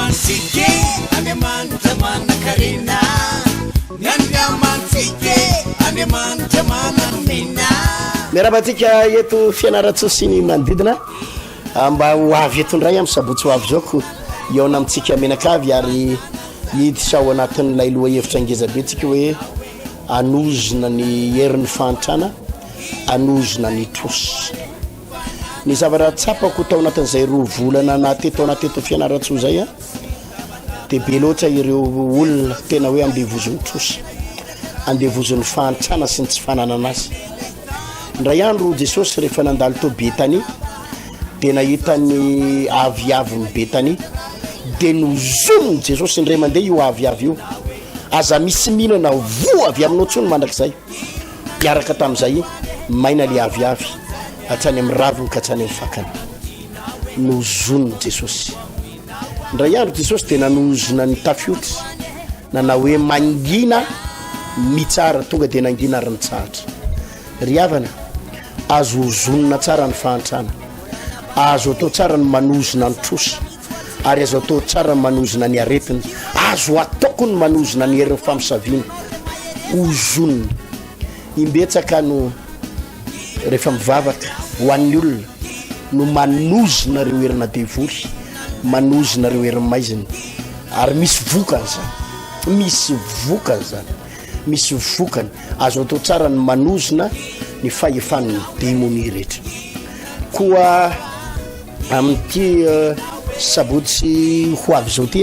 Andriamanitsika e, Andriamanitra manankarena. Ny Andriamanitsika e, Andriamanitra manankomena. Miarahaba antsika eto Fianarantsoa sy ny manodidina. Ah, mba ho avy eto indray amin'ny sabotsy ho avy izao ko hihaona amintsika menakavy ary hiditra ao anatin'ilay lohahevitra ngeza be tsika hoe anozona ny herin'ny fahantrana, anozona ny trosa. Ny zavatra tsapako tao anatin'izay roa volana na teto na teto Fianarantsoa izay a, dia be loatra ireo olona tena hoe andevozon'ny trosa, andevozon'ny fahantrana sy ny tsy fananana azy. Indray andro Jesosy rehefa nandalo tao Betania dia nahita ny aviavin'i Betania, dia nozonin'i Jesosy indray mandeha io aviavy io, aza misy mihinana voa avy aminao intsony mandrakizay. Niaraka tamin'izay maina le aviavy hatrany amin'ny raviny ka hatrany amin'ny fakany. Nozonin'i Jesosy. Indray andro Jesosy dia nanozona ny tafiotra, nanao hoe mangina mitsara, tonga dia nangina ary nitsahatra. Ry havana, azo ozonina tsara ny fahantrana, azo atao tsara ny manozona ny trosa, ary azo atao tsara ny manozona ny aretina, azo atao koa ny manozona ny herin'ny famosaviana. Ozonina. Imbetsaka no rehefa mivavaka ho an'ny olona no manozona ireo herina devoly, manozona ireo herin'ny maizina, ary misy vokany izany, misy vokany izany, misy vokany. Azo atao tsara ny manozona ny fahefan'ny demonia rehetra. Koa Amin'ity sabotsy ho avy izao ity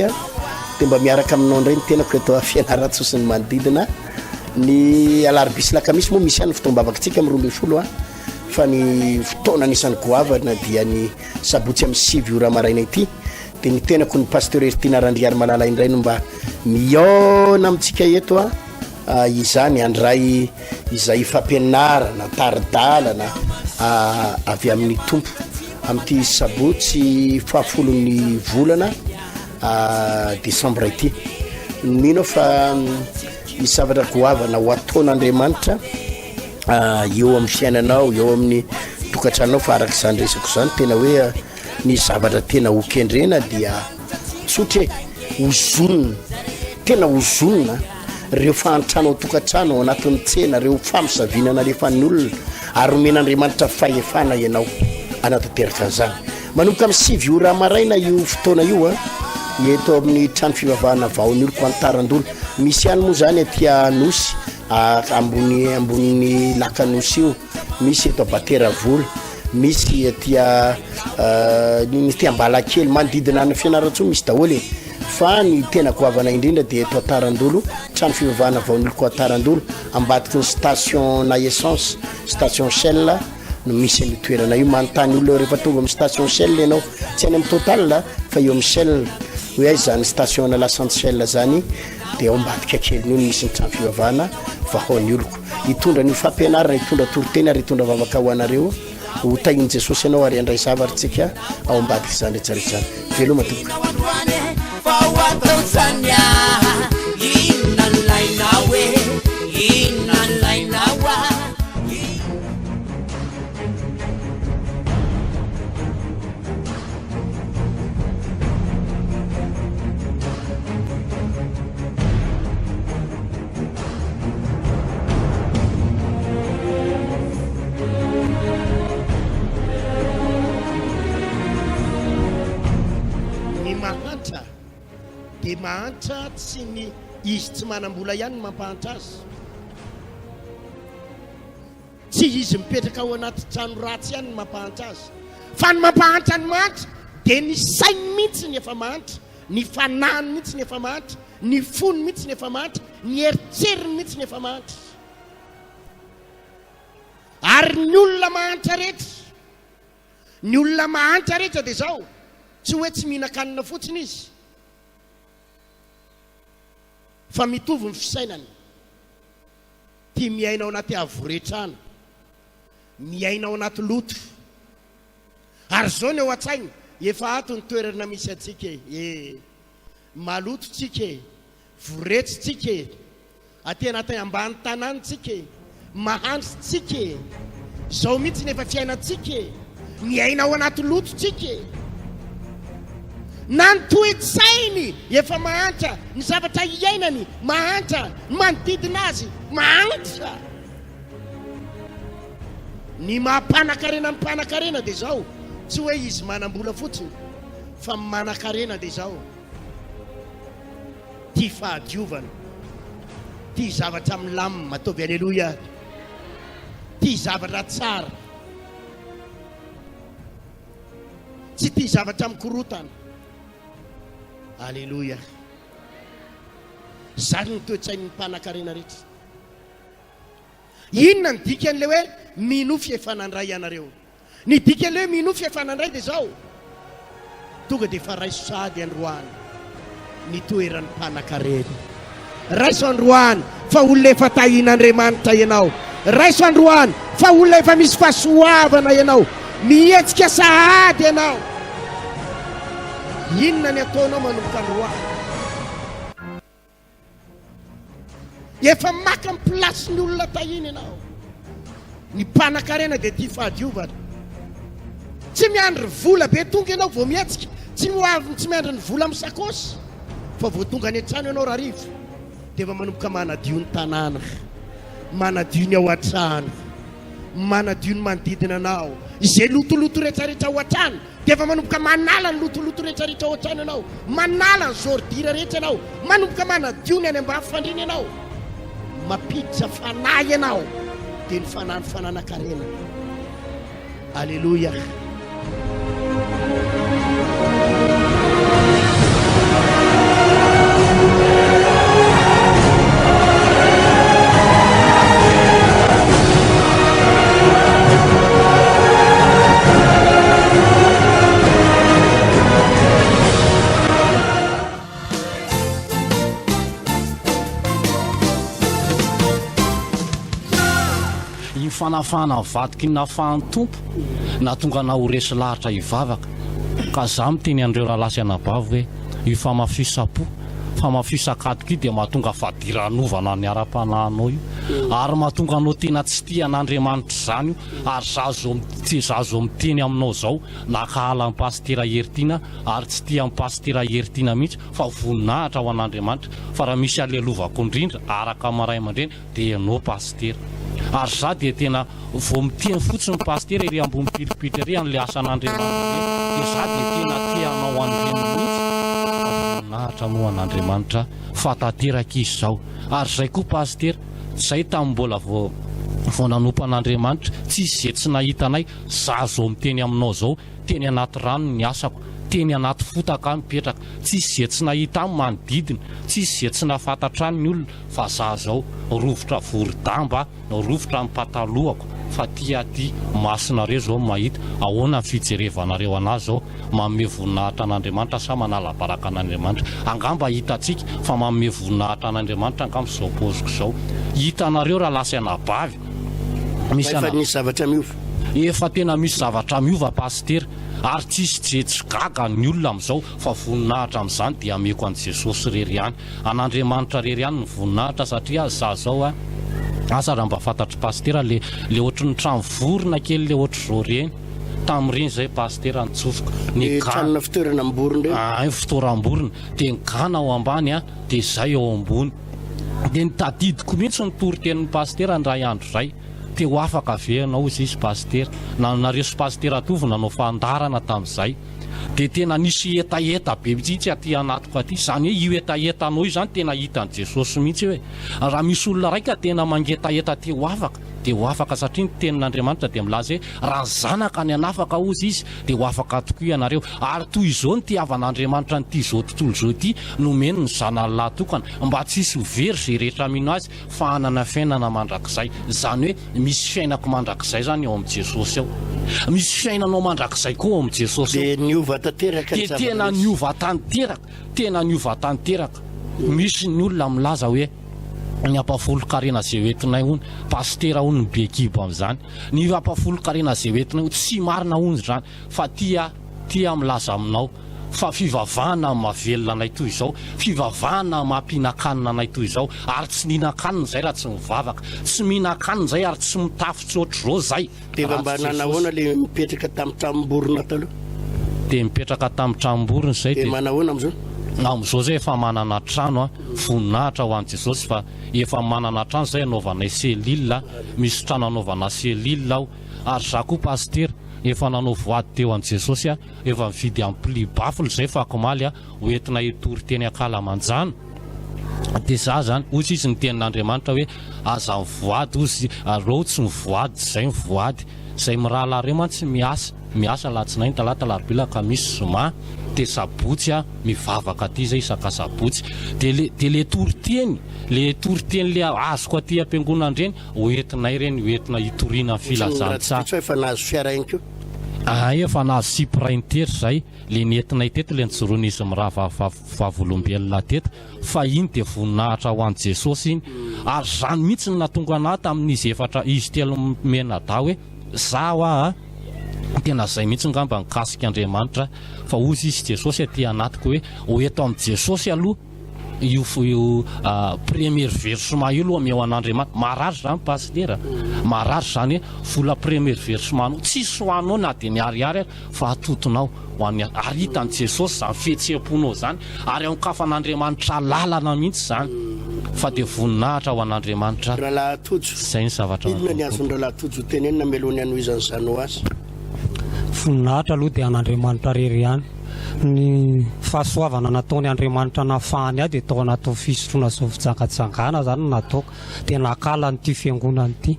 dia mba miaraka aminao indray ny tenako eto Fianarantsoa sy ny manodidina. Ny alarobia sy lakamisy moa misy ihany ny fotoam-bavakitsika amin'ny 12 a fa ny fotoana anisan'ny goavana dia ny sabotsy amin'ny 9 ora maraina ity dia ny tenako ny pasteur Heritiana Randriarimalala indray no mba mihaona amintsika eto a. Izany handray izay fampianarana, tari-dalana avy amin'ny Tompo amin'ity sabotsy fahafolon'ny volana desambra ity. Mino aho fa misy zavatra goavana ho ataon'Andriamanitra eo amin'ny fiainanao, eo amin'ny tokantranonao fa araka izany resako izany tena hoe Ny zavatra tena ho kendrena dia tsotra e, ozonina, tena ozonina reo fahantrana ao tokantrano, ao anatin'ny tsena, reo famosaviana nalefan'ny olona, ary omen'Andriamanitra fahefana ianao hanatanteraka an'izany. Manomboka amin'ny 9 ora maraina io fotoana io a, eto amin'ny trano fivavahana Vahon'ny Oloko Antarandolo. Misy ihany moa izany aty Anosy, ambony ambonin'ny lac Anosy io. misy eto Abateravola, misy aty aty Ambalakely, manodidina an'i Fianarantsoa misy daholo e. Fa ny tena goavana indrindra dia eto Antarandolo, trano fivavahana Vaoniloko Antarandolo, ambadiky ny station na essence, station Shell no misy an'io toerana io. Manontany olona rehefa tonga amin'ny station Shell ianao, tsy any amin'ny Total fa eo amin'ny Shell, hoe aiza izany station na lasantsy Shell zany, dia ao ambadika kelin'io no misy ny trano fivavahana Vahaoniloko. Hitondra an'io fampianarana, hitondra toriteny ary hitondra vavaka ho anareo. Ho tahin'i Jesosy ianao ary handray zavatra tsika ao ambadik'izany rehetra rehetra izany. Veloma tompoko. Ny mahantra dia mahantra tsy ny izy tsy manam-bola ihany no mampahantra azy. Tsy izy mipetraka ao anaty trano ratsy ihany no mampahantra azy. Fa ny mampahantra ny mahantra dia ny sainy mihitsy ny efa mahantra, ny fanahiny mihitsy ny efa mahantra, ny fony mihitsy ny efa mahantra, ny eritreriny mihitsy ny efa mahantra. Ary ny olona mahantra rehetra, ny olona mahantra rehetra dia izao, tsy hoe tsy mihinan-kanina fotsiny izy, fa mitovy ny fisainany. Tia miaina ao anaty havoretrana, miaina ao anaty loto. Ary izao ny ao an-tsainy, efa ato ny toerana misy antsika e, e, maloto tsika e, voretsy tsika e, aty anaty ambany tanàna tsika e, mahantra tsika e, izao mihitsy ny efa fiainantsika e, miaina ao anaty loto tsika e. Na ny toe-tsainy efa mahantra, ny zavatra iainany mahantra, ny manodidina azy mahantra. Ny maha mpanakarena ny mpanakarena dia izao, tsy hoe izy manam-bola fotsiny, fa ny manakarena dia izao, tia fahadiovana, tia zavatra milamina, ataovy aleloia, tia zavatra tsara, tsy tia zavatra mikorotana. Aleloia. Izany ny toe-tsain'ny mpanakarena rehetra. Inona ny dikan'ilay hoe minofy efa nandray ianareo? Ny dikan'ilay hoe minofy efa nandray dia izao, tonga dia efa raiso sahady androany ny toeran'ny mpanakarena. Raiso androany fa olona efa tahian'Andriamanitra ianao. Raiso androany fa olona efa misy fahasoavana ianao. Mihetsika sahady ianao. Inona ny ataonao manomboka androany? Efa maka ny place ny olona tahiny ianao. Ny mpanakarena dia tia fahadiovana. Tsy miandry vola be tonga ianao vao mihetsika. Tsy mihoavy tsy miandry ny vola amin'ny sakaosy fa vao tonga any an-trano ianao rahariva dia efa manomboka manadio ny tanàna, manadio ny ao an-trano, manadio ny manodidina anao. Izay lotoloto rehetrarehetra ao an-trano Dia efa manomboka manala ny lotoloto rehetra rehetra ao an-trano ianao, manala ny zordira rehetra ianao, manomboka manadio ny any ambany fandriana ianao, mampiditra fanahy ianao, dia ny fanahy ny fananan-karena. Aleloia. Iny fanafahana vadiko iny nafahan'ny Tompo nahatonga anah ho resy lahatra hivavaka ka za miteny an'ireo rahalahy sy anabavy hoe io famafisam-po Famafisak'atoka io dia mahatonga fadiranovana ny ara-panahinao io ary mahatonga anao tena tsy tia an'Andriamanitra izany io ary za zao za zao miteny aminao zao nankahala an'i Pasitera Heritiana ary tsy tia an'i Pasitera Heritiana mihitsy fa voninahitra ho an'Andriamanitra fa raha misy alelovako indrindra araka ny ray aman-dreny dia ianao Pasitera. Ary za dia tena vao miteny fotsiny Pasitera ery ambony pilipitra ery an'ilay asan'Andriamanitra ireny dia za dia tena te hanao an'ireny mihitsy fa voninahitra moa an'Andriamanitra fa tanteraka izy izao. Ary zay koa Pasitera, zay tamin'ny mbola vao vao nanompo an'Andriamanitra, tsisy ze tsy nahita anay, za zao miteny aminao zao, teny anaty rano ny asako, teny anaty fotaka aho mipetraka, tsisy ze tsy nahita ahy manodidina, tsisy ze tsy nahafantatra ahy ny olona, Fa za zao rovitra vorodamba rovitra ny patalohako fa ty aty masonareo zao mahita ahoana ny fijerevanareo anazy zao manome voninahitra an'Andriamanitra sa manala baraka an'Andriamanitra angamba hitantsika fa manome voninahitra an'Andriamanitra angamba zao paoziko zao hitanareo raha lasa anabavy misy Efa nisy zavatra miova. Efa tena misy zavatra miova Pasitera ary tsisy je tsy gaga ny olona amizao fa voninahitra amizany dia ameko an'i Jesosy irery ihany An'Andriamanitra rery ihany ny voninahitra satria za zao a asa raha mba fantatr'i Pasitera le le ohatry ny trano vorona kely le ohatry zao reny tamin'ireny zay Pasitera nitsofoka ny Le gana tranona fitoeranam-borona reny. Ay fitoeram-borona dia ny gana ao ambany a dia zay ao ambony dia ny tadidiko mihitsy ny toritenin'i Pasitera indray andro zay te ho afaka ve ianao hozy izy Pasitera na nareo sy Pasitera Tovo nanao fandaharana tamin'izay Dia tena nisy hetaheta be mihitsy aty anatiko aty, izany hoe io hetahetanao io izany tena hitan'i Jesosy mihitsy hoe raha misy olona iray ka tena mangetaheta te ho afaka dia ho afaka satria ny tenin'Andriamanitra dia milaza hoe raha ny zanaka ny hanafaka hozy izy dia ho afaka tokoa ianareo ary toy izao ny tiavan'Andriamanitra an'ity izao tontolo izao ity nomeny ny zanany lahy tokana mba tsy hisy ho very izay rehetra mino azy fa hanana fiainana mandrakizay, izany hoe misy fiainako mandrakizay izany ao amin'i Jesosy ao. Misy fiainanao mandrakizay koa ao amin'i Jesosy ao. Dia niova tanteraka ny Dia tena zava-misy. niova tanteraka, tena niova tanteraka. Misy ny olona milaza hoe ny ampahafolon-karena izay hoentinay hono, pasitera hono no be kibo amin'izany. Ny ampahafolon-karena izay hoentinay hono, tsy marina hono izany. Fa ty aho, ty aho milaza aminao fa fivavahana mahavelona anay toy izao, fivavahana mampihinan-kanina anay toy izao, ary tsy nihinan-kanina izay raha tsy mivavaka, tsy mihinan-kanina izay ary tsy mitafy tsy ohatr'izao izay Dia efa raha mba tsy Jesosy. nanahoana le mipetraka tamin'ny tranom-borona taloha? Dia mipetraka tamin'ny tranom-borona izay Dia dia. manahoana amin'izao? Amin'izao izay efa manana trano a, voninahitra ho an'i Jesosy fa efa manana trano izay anaovanay cellule, misy trano anaovana cellule ao, ary za koa pasitera efa nanao voady teo an'i Jesosy aho, efa nividy ampli baffle izay fakomaly ho entina hitory teny ankalamanjana, dia za zany, hoy izy ny tenin'Andriamanitra hoe aza mivoady hozy, areo tsy mivoady, zay mivoady. Zay mirahalahy reo mantsy miasa, miasa alatsinainy, talata, alarobia, lakamisy, zoma, de sabotsy a mivavaka aty zay isaka sabotsy, de le de le toriteny, le toriteny le azoko aty ampiangonana reny ho entinay reny ho entina hitoriana ny filazantsara. Ratsy efa nahazo fiara ihany koa. Ahay efa nahazo Sprinter zay, le nentinay teto le nijoroan'izy mirahavavy vavolombelona teto. Fa iny dia voninahitra ho an'i Jesosy iny. Ary izany mihitsy no nahatonga anah tamin'izy efatra, izy telo mianadahy hoe, za hoa a, tena zay mihitsy ngamba nikasika Andriamanitra, fa hozy izy Jesosy aty anatiko hoe, ho eto amin'i Jesosy aloha io io premier versement io aloha omeo an'Andriamanitra. Marary izany Pasitera, marary izany hoe vola premier versement-nao, tsisy ho anao na dia ny ariary ary. fa atotonao ho an'ny hafa, ary hitan'i Jesosy izany fihetseham-ponao izany, ary anokafan'Andriamanitra lalana mihitsy izany, fa dia voninahitra ho an'Andriamanitra, Rahalahy Tojo, izay ny zavatra inona ny nataon'ny azon'ny Tompo. Rahalahy Tojo tenenina mialoha ny hanohizan'i Jeannot azy? Voninahitra aloha dia an'Andriamanitra rery ihany. Ny fahasoavana nataony Andriamanitra nahafahany ahy dia tao anatin'ny fisotroana sy ny fijangajangana izany no nataoko. Dia nankala an'ity fiangonana ity.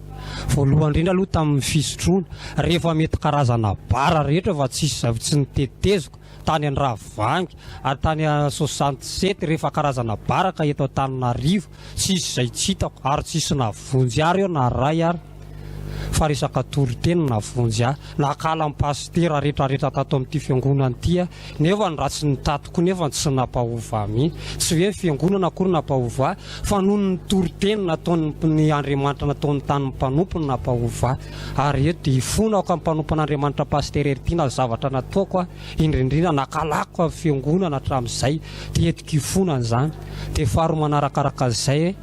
Voalohany indrindra aloha tamin'ny fisotroana, rehefa mety karazana bar rehetra fa tsisy izay tsy noteteziko, tany Andravoahangy ary tany 67 rehefa karazana bar ka eto Antananarivo, tsisy izay tsy hitako ary tsisy nahavonjy ahy reo na ray ary fa resaka toriteny no nahavonjy ahy. Nankahala ny pasitera retraretra tato amin'ity fiangonana ity aho. Nefa ny ratsy nitatiko nefa tsy nampahova ahy mihitsy. Tsy hoe ny fiangonana akory nampahova ahy, fa noho ny toriteny nataon'ny Andriamanitra nataony tamin'ny mpanompo no nampahova ahy. Ary eto dia ifonako amin'ny mpanompon'Andriamanitra Pasitera Heritiana ny zavatra nataoko aho, indrindra indrindra nakalako amin'ny fiangonana hatramin'izay. Dia entiko ifonana izany. Dia faharoa manarakaraka an'izay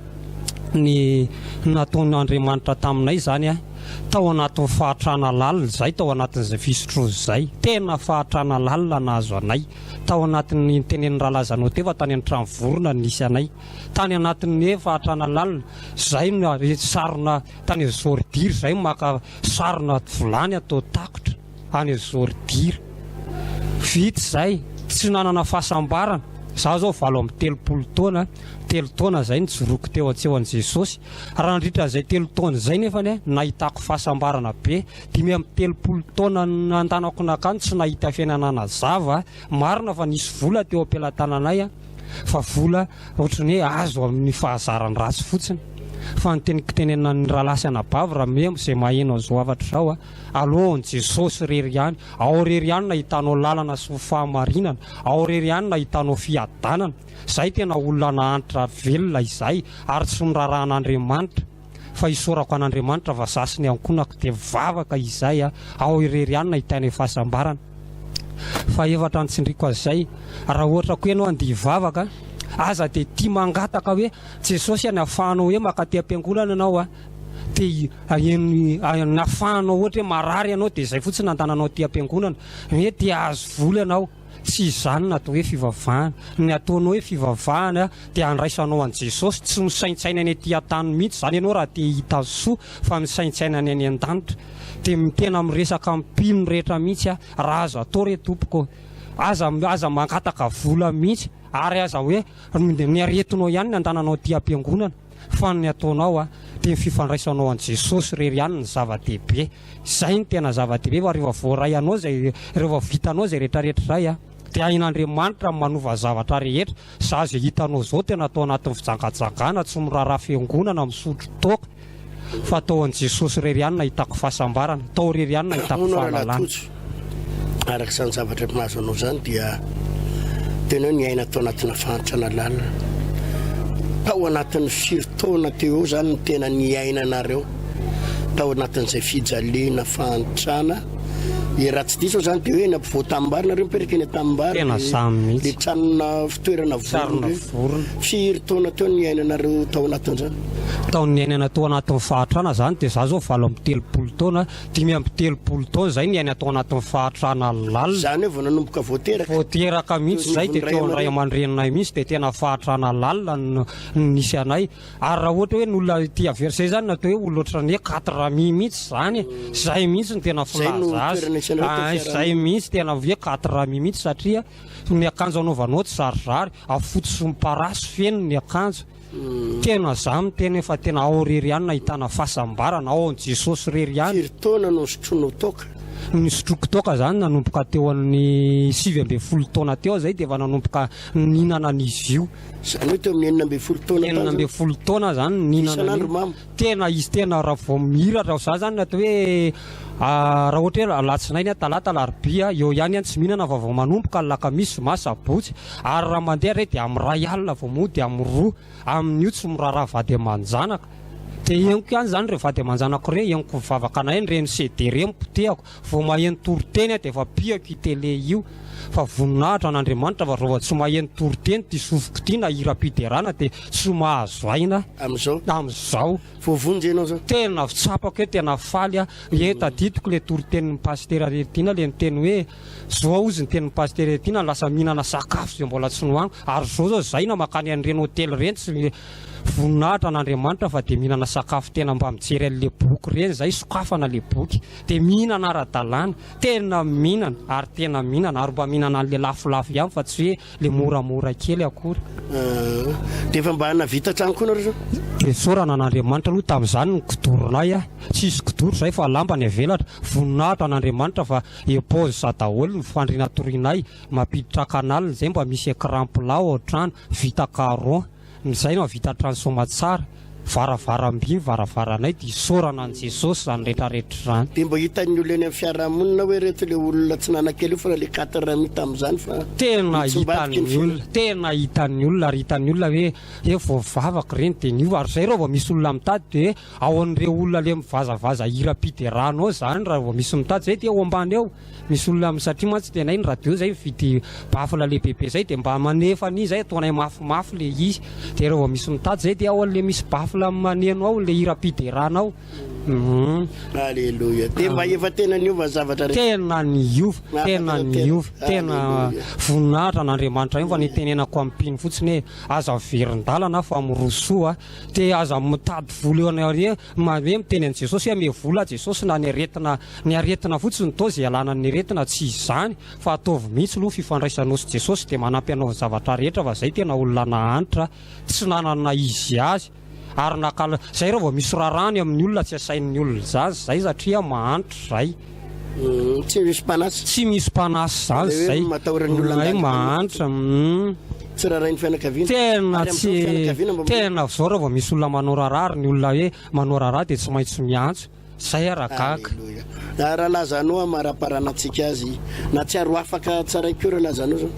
ny nataon'Andriamanitra taminay izany aho. Tao anatin'ny fahatrana lalina izahay tao anatin'izay fisotroana izay. Tena fahatrana lalina nahazo anay. Tao anatin'ny nitenenin'i Rahalahy Zanot teo fa tany amin'ny trano vorona no nisy anay. Tany anatin'ny hoe fahatrana lalina, izahay no sarona tany Zordira, izahay maka sarona vilany atao takotra any Zordira. Vita izay, tsy nanana fahasambarana. Izaho izao 38 taona, telo taona izay nijoroako teo an-tseho an'i Jesosy. Raha nandritra izay telo taona izay nefa anie nahitako fahasambarana be, 35 taona nandanako nankany tsy nahita fiainana nazava, marina fa nisy vola teo am-pelatananay fa vola ohatran'ny hoe azo amin'ny fahazaran-dratsy fotsiny. Fa ny teniko tenenina ny rahalahy sy anabavy raha memo izay maheno an'izao hafatra izao, alohan'i Jesosy irery ihany, ao irery ihany no ahitanao lalana sy fahamarinana, ao irery ihany no ahitanao fiadanana. Izay tena olona nahantra velona izay ary tsy miraharaha an'Andriamanitra fa isaorako an'Andriamanitra fa za sy ny ankohonako dia mivavaka izay a, ao irery ihany no ahitana fahasambarana. Fahefatra ny tsindriko azy izay, raha ohatra koa ianao andeha hivavaka, aza dia tia mangataka hoe Jesosy a, ny ahafahanao hoe mankaty am-piangonana ianao a, dia ny ahafahanao ohatra hoe marary ianao dia izay fotsiny andananao aty am-piangonana, hoe te hahazo vola ianao. Tsy izany no atao hoe fivavahana. Ny ataonao hoe fivavahana dia andraisanao an'i Jesosy, tsy misaintsaina ny aty an-tany mihitsy izany ianao raha te hahita soa fa misaintsaina ny any an-danitra. Dia tena miresaka amin'ny mpino rehetra mihitsy aho, raha azo atao re tompoko ô, aza aza mangataka vola mihitsy ary aza hoe ny aretinao ihany ny andananao aty am-piangonana fa ny ataonao dia ny fifandraisanao an'i Jesosy irery ihany no zava-dehibe. Izay no tena zava-dehibe fa rehefa voaray anao izay, rehefa vitanao izay rehetra rehetra izay a, dia hain'Andriamanitra ny manova zavatra rehetra. Za izay hitanao izao tena tao anatin'ny fijangajangana, tsy miraharaha fiangonana, misotro toaka, fa tao an'i Jesosy irery ihany nahitako fahasambarana, tao irery ihany nahitako Hono Rahalahy fahalalana. Tojo, araka izany zavatra mahazo anao izany dia tena hoe niaina tao anatina fahantrana lalina. Tao anatin'ny firy taona teo eo izany no tena niainanareo tao anatin'izay fijaliana, fahantrana. E raha tsy diso aho zany de hoe eny ampovoan-tanimbary nareo mipetraka eny an-tanimbary Tena de zany mihitsy. le tranona fitoerana vorona Sarona ireny. vorona. Firy taona teo no niainanareo tao anatin'izany? Tao niainana tao anatin'ny fahantrana zany de za zao 38 taona, 35 taona zay niaina tao anatin'ny fahantrana lalina. Zany hoe vao nanomboka vao teraka? Vao teraka mihitsy Teo zay de anivon'ny ray teo amin'ny ray aman-dreny? aman-dreninay mihitsy de tena fahantrana lalina no nisy anay. Ary raha ohatra hoe ny olona ety aver zay zany natao hoe olona ohatran'ny hoe quatre amis mihitsy zany e, zay mihitsy no tena Zay no filaza azy, toerana nisy anareo teo ah zay fiarahamonina. mihitsy tena hoe quatre amis mihitsy satria ny akanjo anaovanao tsy zarizary, fotsy sy miparasy feno ny akanjo, tena za miteny hoe fa tena ao irery ihany no ahitana fahasambarana, ao amin'i Jesosy irery ihany. Firy taona no nisotroanao toaka? Nisotroako toaka zany nanomboka teo amin'ny 19 taona teo aho zay dia efa nanomboka nihinana an'izy io. Izany hoe teo amin'ny 16 taona tany zany? 16 taona zany nihinana Isan'andro an'io. mamo? Tena izy tena raha vao mihiratra za zany natao hoe raha ohatra hoe alatsinainy aho, talata, alarobia, eo ihany aho tsy mihinana fa vao manomboka alakamisy, zoma, sabotsy. Ary raha mandeha re dia amin'ny iray alina vao mody amin'ny roa. Amin'io tsy miraharaha vady aman-janaka. Dia henoko ihany zany ireo vady aman-janako ireo, henoko mivavaka anay ireny CD ireny potehako. Vao maheno toriteny aho dia efa pihako io télé io. Fa voninahitra an'Andriamanitra fa raha vao tsy maheno toriteny ity sofiko ity na hiram-piderana dia tsy mahazo aina aho. Amin'izao? Amin'izao. Voavonjy ianao izao? Tena tsapako hoe tena faly aho. Ie, tadidiko ilay toritenin'ny Pasitera Heritiana ilay niteny hoe, zao hozy ny tenin'ny Pasitera Heritiana, lasa mihinana sakafo izay mbola tsy nohaniko. Ary zao zao izay na mankany an'ireny hotely ireny tsy voninahitra an'Andriamanitra fa dia mihinana sakafo tena mba mijery an'ilay boky ireny izay, sokafana ilay boky. Dia mihinana ara-dalàna, tena mihinana ary tena mihinana ary mba mihinana an'ilay lafolafo ihany fa tsy hoe ilay moramora kely akory. Dia efa mba nahavita trano koa nareo zao? Isaorana an'Andriamanitra aloha tamin'izany ny kidoronay a! Tsisy kidoro izay fa lamba ny avelatra. Voninahitra an'Andriamanitra fa éponge daholo ny fandriana torianay, mampiditra canal izay mba misy écran plat ao an-trano, vita carron. Izay no hahavita trano soamatsara, varavaram-by ny varavaranay dia isaorana an'i Jesosy izany retraretra izany. Dia mba hitan'ny olona eny amin'ny fiarahamonina hoe reto le olona tsy nanan-kely io fa le quatre amis tamin'izany fa Tena nitsimbadika ny hitan'ny olona, fiainana. tena hitan'ny olona ary hitan'ny olona hoe hoe vao mivavaka ireny dia niova ary izay raha vao misy olona mitady dia ao an'ireo olona le mivazavaza hiram-piderana ao izany raha vao misy mitady izay dia ao ambany ao. Misy olona satria mantsy tena hay ny radio zay mividy baffle lehibebe zay de mba manefa an'iny zay ataonay mafimafy le izy de reo vao misy mitady zay de ao an'le misy baffle maneno ao le hiram-piderana ao hum. Aleloia. Dia mba efa tena niova ny zavatra rehetra. Tena niova, tena niova, tena Aleloia. voninahitra an'Andriamanitra io fa ny itenenako amin'ny mpino fotsiny hoe aza miverin-dalana fa mirosoa de aza mitady vola eo anareo hoe miteny an'i Jesosy hoe ame vola Jesosy na ny aretina Ny aretina fotsiny toa izay ialana ny aretina tsy izany fa ataovy mihitsy aloha fifandraisanao sy Jesosy dia manampy anao ny zavatra rehetra fa zay tena olona nahantra tsy nanana izy azy ary nakala zay raha vao misy rarany amin'ny olona tsy asain'ny olona izany zay satria mahantra zay. Tsy misy mpanasa. Tsy misy mpanasa izany Ilay hoe zay. matahoran'ny olona Ay handany mahantra. Hum. Tsy rarahin'ny fianakaviana. Tena Ary amin'izao tsy fianakaviana mba tena zao raha vao misy olona manao raharaha ary ny olona hoe manao raharaha dia tsy maintsy miantso. Zay ara gaga. Aleloia. Ah, Ralazano amaraparanantsika azy. Nahatsiaro afaka tsaraiko koa Ralazano zao.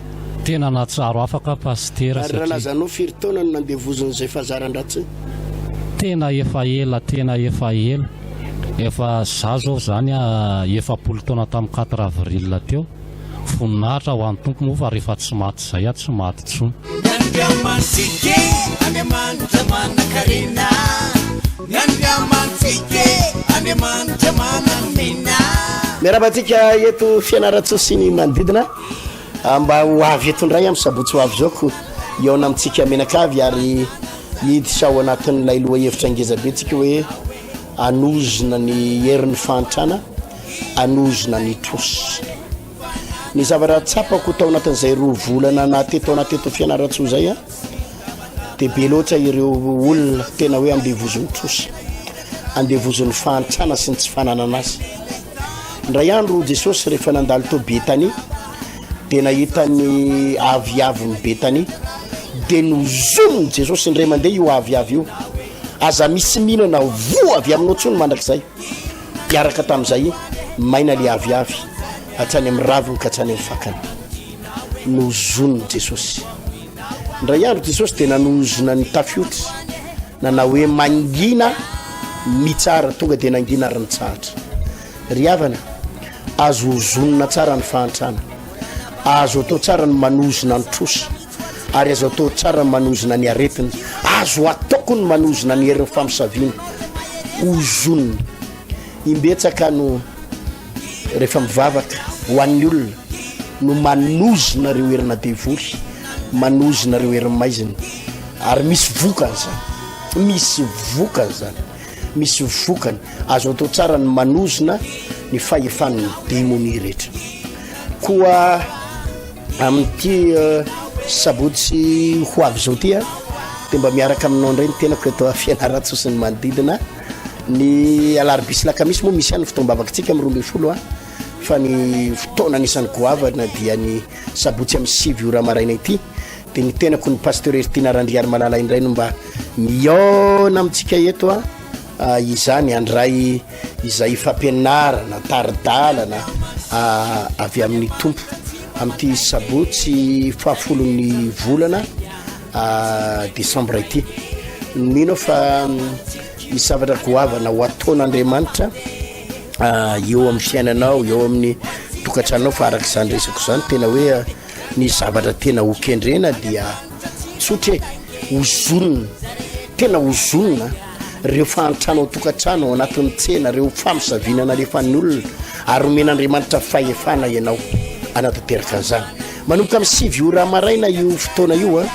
Tena nahatsiaro afaka Pasitera Ary satria. Ralazano firy taona no nandevozon'izay fahazaran-dratsy zay? Tena efa ela tena efa ela. Efa za zao zany 40 taona tamin'ny quatre avril teo. Voninahitra ho an'ny Tompo moa fa rehefa tsy maty izay aho tsy maty intsony. Ny Andriamanitsika e, Andriamanitra manankarena. Ny Andriamanitsika e, Andriamanitra manankarena. Miarahaba antsika eto Fianarantsoa sy ny manodidina mba ho avy eto indray amin'ny sabotsy ho avy izao ko hihaona amintsika menakavy ary hiditra ao anatin'ilay lohahevitra ngeza be tsika hoe anozona ny herin'ny fahantrana hanozona ny trosa. Ny zavatra tsapako tao anatin'izay roa volana na teto na teto Fianarantsoa izay dia be loatra ireo olona tena hoe andevozon'ny trosa, andevozon'ny fahantrana sy ny tsy fananana azy. Indray andro Jesosy rehefa nandalo tao Betania dia nahita ny aviavin'i Betania dia nozoniny Jesosy indray mandeha io aviavy io. Aza misy mihinana voa avy aminao intsony mandrakizay. Niaraka tamin'izay, maina le aviavy hatrany amin'ny raviny ka hatrany amin'ny fakany. Nozonin'i Jesosy. Indray andro Jesosy dia nanozona ny tafiotra, nanao hoe mangina mitsara, tonga dia nangina ary nitsahatra. Ry havana, Azo ozonina tsara ny fahantrana. Azo atao tsara ny manozona ny trosa. Ary azo atao tsara ny manozona ny aretina. Azo atao koa ny manozona ny herin'ny famosaviana. Ozonina. Imbetsaka no rehefa mivavaka ho an'ny olona no manozona ireo herina devoly, manozona ireo herin'ny maizina. Ary misy vokany izany. Misy vokany izany. Misy vokany. Azo atao tsara ny manozona ny fahefan'ny demonia rehetra. Koa amin'ity eh, sabotsy ho avy izao ity a, dia mba miaraka aminao indray ny tenako eto Fianarantsoa sy ny manodidina. Ny alarobia sy lakamisy moa misy ihany ny fotoam-bavakitsika amin'ny 12 a, fa ny fotoana anisan'ny goavana dia ny sabotsy amin'ny 9 ora maraina ity. Dia ny tenako ny Pasteur Heritiana Randriarimalala indray no mba mihaona amintsika eto a, izany handray izay fampianarana, tari-dalana avy amin'ny Tompo amin'ity sabotsy fahafolon'ny volana desambra ity. Mino aho fa misy zavatra goavana ho ataon'Andriamanitra eo amin'ny fiainanao, eo amin'ny tokantranonao fa araka izany resako izany tena hoe Ny zavatra tena ho kendrena dia tsotra e, ozonina, tena ozonina reo fahantrana ao tokantrano, ao anatin'ny tsena, reo famosaviana nalefan'ny olona, ary omen'Andriamanitra fahefana ianao hanatanteraka an'izany. Manomboka amin'ny 9 ora maraina io fotoana io a,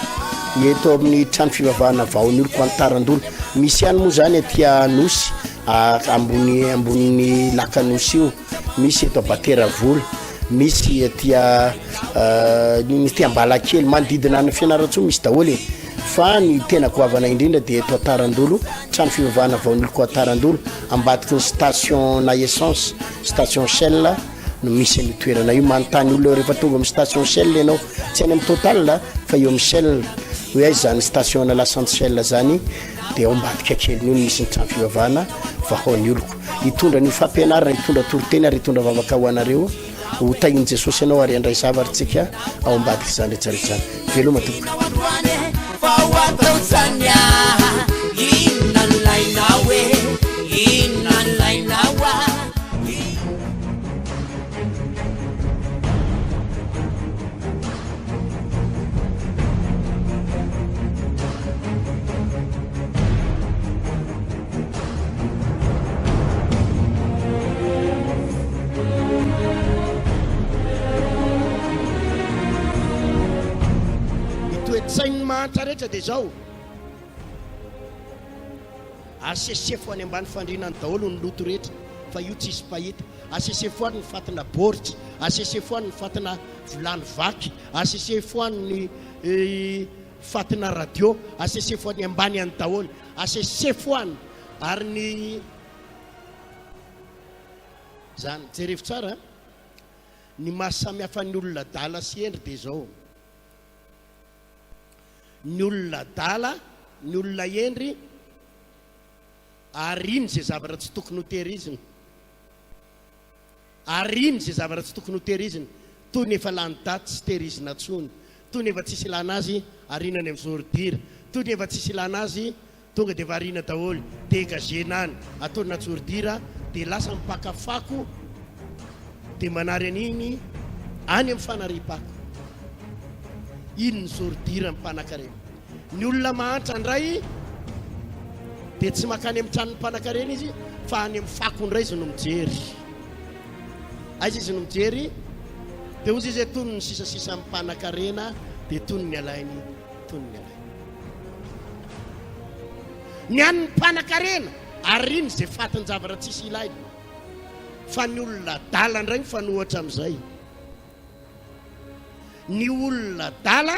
eto amin'ny trano fivavahana Vahon'ny Oloko Antarandolo. Misy ihany moa izany aty Anosy, ambony ambonin'ny lac Anosy io. misy eto Abateravola, misy aty ny aty Ambalakely, manodidina any Fianarantsoa misy daholo e. Fa ny tena goavana indrindra dia eto Antarandolo, trano fivavahana Vaoniloko Antarandolo, ambadiky ny station na essence, station Shell no misy an'io toerana io. Manontany olona eo rehefa tonga amin'ny station Shell ianao, tsy any amin'ny Total fa eo amin'ny Shell, hoe aiza izany station na lasantsy Shell zany, dia ao ambadika kelin'io no misy ny trano fivavahana Vahaoniloko. Hitondra an'io fampianarana, hitondra toriteny ary hitondra vavaka ho anareo. Ho tahin'i Jesosy ianao ary handray zavatra tsika ao ambadik'izany rehetra rehetra izany. Veloma tompoko. Ny toe-tsain'ny mahantra rehetra dia izao, asesefo any ambany fandriana any daholo ny loto rehetra fa io tsisy mpahita, asesefo any ny fatina baoritra, asesefo any ny fatina vilany vaky, asesefo any ny fatina radio, asesefo any ambany any daholo. Asesefo any ary ny zany. Jerevo tsara an. Ny maha samy hafa ny olona adala sy hendry dia izao. Ny olona adala, ny olona hendry ariany izay zavatra tsy tokony ho tehirizina. Ariany izay zavatra tsy tokony ho tehirizina. Toy ny efa lany daty tsy tehirizina intsony. Toy ny efa tsisy ilana azy, ariana any amin'ny zôridira. Toy ny efa tsisy ilana azy, tonga dia efa ariana daholo. Dégagena any, atao anaty zôridira, dia lasa mipaka fako, dia manary an'iny any amin'ny fanariam-pako. Iny ny zôridira ny mpanakarena. Ny olona mahantra indray dia tsy mankany amin'ny tranon'ny mpanakarena izy fa any amin'ny fako indray izy no mijery. Aiza izy no mijery? Dia hozy izy hoe tony ny sisasisa amin'ny mpanakarena dia tony ny alainy, tony ny alainy. Ny an'ny mpanakarena ary iny izay fatin-javatra tsisy ilaina. Fa ny olona adala indray mifanohitra amin'izay. Ny olona adala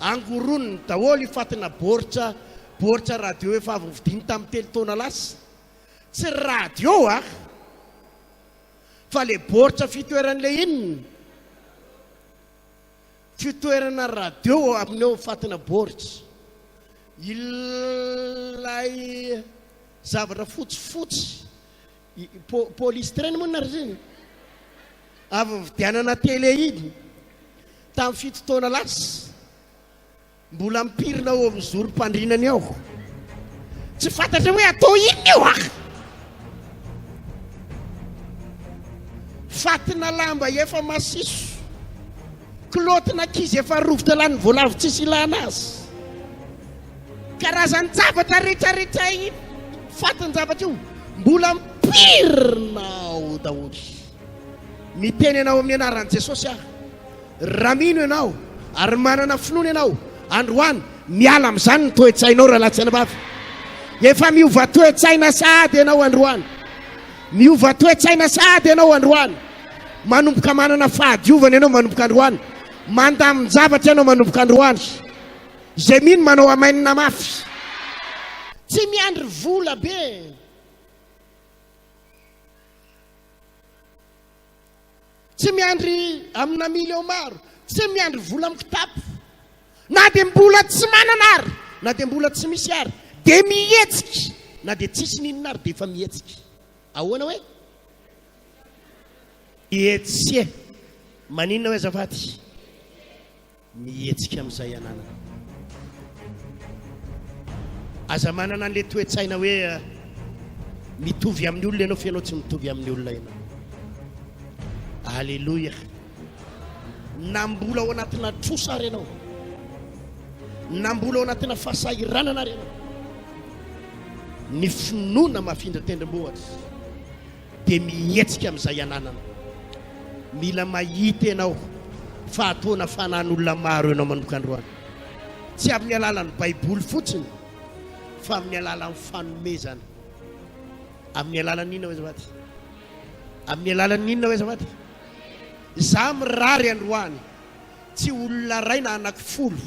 Angoroniny daholo io fatina baoritra baoritra radio efa avy novidiany tamin'ny telo taona lasa. Tsy radio ah! Fa le baoritra fitoeran'le inona? Fitoerana radio amin'ny eo fatina baoritra. Ilay zavatra fotsifotsy polystyrène moa nareo zay? Avy nividianana télé iny tamin'ny fito taona lasa, mbola mipirina ao amin'ny zorom-pandrinany ao. Tsy fantatra hoe atao inona io ah! Fatina lamba efa masiso. Kilaotin'ankizy efa rovitra lany voalavo tsisy ilana azy. Karazan-javatra rehetrarehetra iny fatin-javatra io mbola mipirina ao daholo. Miteny anao amin'ny anaran'i Jesosy aho. Raha mino ianao ary manana finoana ianao androany, miala amin'izany ny toe-tsainao rahalahy sy anabavy. Efa miova toe-tsaina sahady ianao androany. Miova toe-tsaina sahady ianao androany. Manomboka manana fahadiovana ianao manomboka androany. Mandamin-javatra ianao manomboka androany. Izay mino manao amen mafy. Tsy miandry vola be. Tsy miandry amina million maro. Tsy miandry vola amin'ny kitapo. Na dia mbola tsy manana ary, na dia mbola tsy misy ary, dia mihetsika. Na dia tsisy n'inona ary dia efa mihetsika. Ahoana hoe? Mihetsika. Maninona hoe azafady? Mihetsika amin'izay ananana. Aza manana an'ilay toe-tsaina hoe eh, mitovy amin'ny olona ianao fa ianao tsy mitovy amin'ny olona ianao. Aleloia. Na mbola ao anatina trosa ary ianao, na mbola ao anatina fahasahiranana ary ianao, ny finoana mafindra tendrombohitra dia mihetsika amin'izay ananana. Mila mahita ianao fa ataona fanan'olona maro ianao manomboka androany. Tsy amin'ny alalan'ny Baiboly fotsiny fa amin'ny alalan'ny fanomezana. Amin'ny alalan'ny inona hoe azafady? Amin'ny alalan'ny inona hoe azafady? Za mirary androany tsy olona iray na anakifolo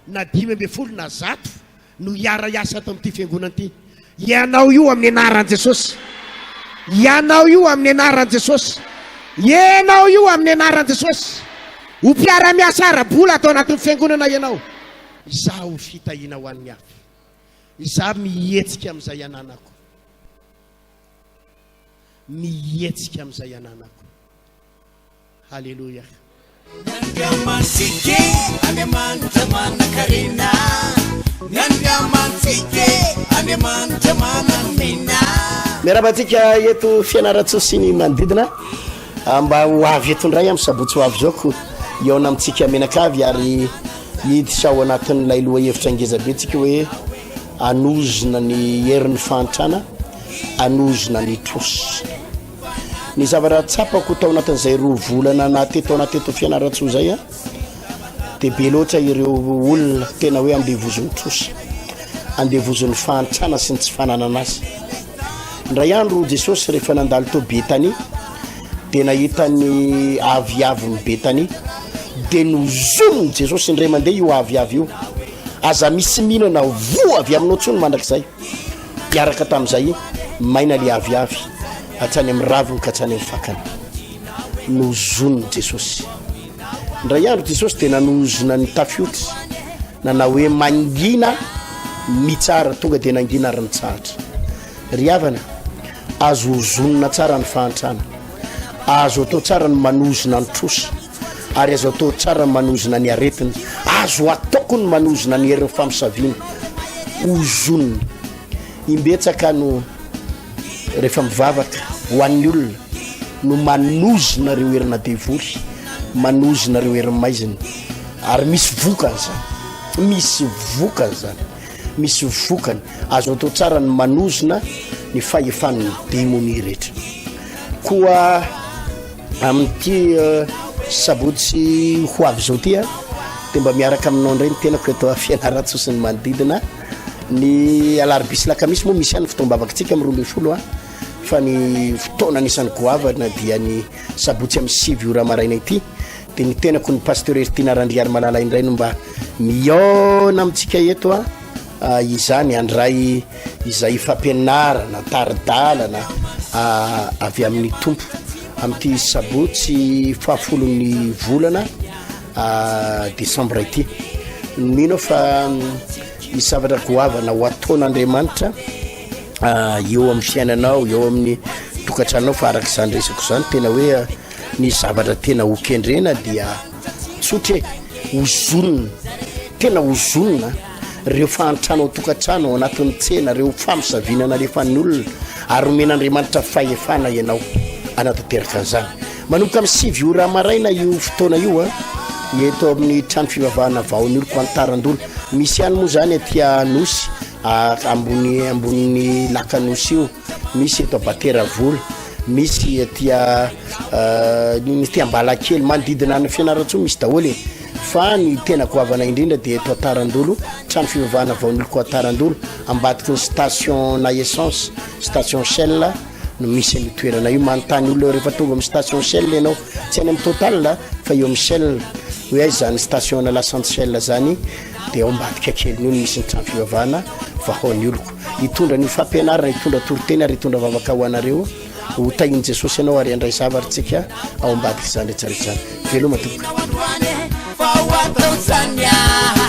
na 15 na 100 no hiara-hiasa ato amin'ity fiangonana ity. Ianao io amin'ny anaran'i Jesosy. Ianao io amin'ny anaran'i Jesosy. Ianao io amin'ny anaran'i Jesosy. Ho mpiara-miasa ara-bola ato anatin'ny fiangonana ianao. Izaho ho fitahiana ho an'ny hafa. Izaho mihetsika amin'izay ananako. Mihetsika amin'izay ananako. Haleloia. Ny Andriamanitsika e, Andriamanitra manankarena. Ny Andriamanitsika e, Andriamanitra manankarena. Miarahaba antsika eto Fianarantsoa sy ny manodidina ah, mba ho avy eto indray amin'ny sabotsy ho avy izao ko hihaona amintsika menakavy ary hiditra ao anatin'ilay lohahevitra ngeza be tsika hoe anozona ny herin'ny fahantrana anozona ny trosa. Ny zavatra tsapako tao anatin'izay roa volana na teto na teto Fianarantsoa izay a, dia be loatra ireo olona tena hoe andevozon'ny trosa, andevozon'ny fahantrana sy ny tsy fananana azy. Indray andro Jesosy rehefa nandalo tao Betania dia nahita ny aviavin'i Betania, dia nozonin'i Jesosy indray mandeha io aviavy io, aza misy mihinana voa avy aminao intsony mandrakizay. Niaraka tamin'izay, maina ilay aviavy, hatrany amin'ny raviny ka hatrany amin'ny fakany. Nozonin'i Jesosy. Indray andro Jesosy dia nanozona ny tafiotra, nanao hoe mangina mitsara, tonga dia nangina ary nitsahatra. Ry havana, azo ozonina tsara ny fahantrana, azo atao tsara ny manozona ny trosa, ary azo atao tsara ny manozona ny aretina, azo atao koa ny manozona ny herin'ny famosaviana. Ozonina. Imbetsaka no rehefa mivavaka ho an'ny olona no manozona ireo herina devoly, manozona ireo herin'ny maizina, ary misy vokany izany, misy vokany izany, misy vokany. Azo atao tsara ny manozona ny fahefan'ny demonia rehetra. Koa amin'ity sabotsy ho avy izao ity dia mba miaraka aminao indray ny tenako eto Fianarantsoa sy ny manodidina. Ny alarobia sy lakamisy moa misy ihany ny fotoam-bavakitsika amin'ny 12 fa ny fotoana anisan'ny goavana dia ny sabotsy amin'ny 9 ora maraina ity. Dia ny tenako ny Pasteur Heritiana Randriarimalala indray no mba mihaona amintsika eto a. Izany handray izay fampianarana, tari-dalana avy amin'ny Tompo amin'ity sabotsy fahafolon'ny volana desambra ity. Mino aho fa misy zavatra goavana ho ataon'Andriamanitra eo amin'ny fiainanao, eo amin'ny tokantranonao fa araka izany resako izany tena hoe Ny zavatra tena ho kendrena dia tsotra e, ozonina, tena ozonina reo fahantrana ao tokantrano, ao anatin'ny tsena, reo famosaviana nalefan'ny olona, ary omen'Andriamanitra fahefana ianao hanatanteraka an'izany. Manomboka amin'ny 9 ora maraina io fotoana io a, eto amin'ny trano fivavahana Vahon'Oloko Antarandolo. Misy ihany moa zany aty Anosy, ambony ambonin'ny lac Anosy io, misy eto Abateravola, misy aty aty Ambalakely, manodidina an'i Fianarantsoa misy daholo e. Fa ny tena goavana indrindra dia eto Antarandolo, trano fivavahana Vahon'Oloko Antarandolo, ambadiky ny station na essence, station Shell no misy an'io toerana io. Manontany olona eo rehefa tonga amin'ny station Shell ianao, tsy any amin'ny Total fa eo amin'ny Shell, hoe aiza izany station na lasantsy Shell zany, dia ao ambadika kelin'io no misy ny trano fivavahana Vahon'Oloko. Hitondra an'io fampianarana, hitondra toriteny ary hitondra vavaka ho anareo. Ho tahin'i Jesosy ianao ary handray zavatra tsika ao ambadik'izany rehetra rehetra izany. Veloma tompoko. Fa ho atao zany ah.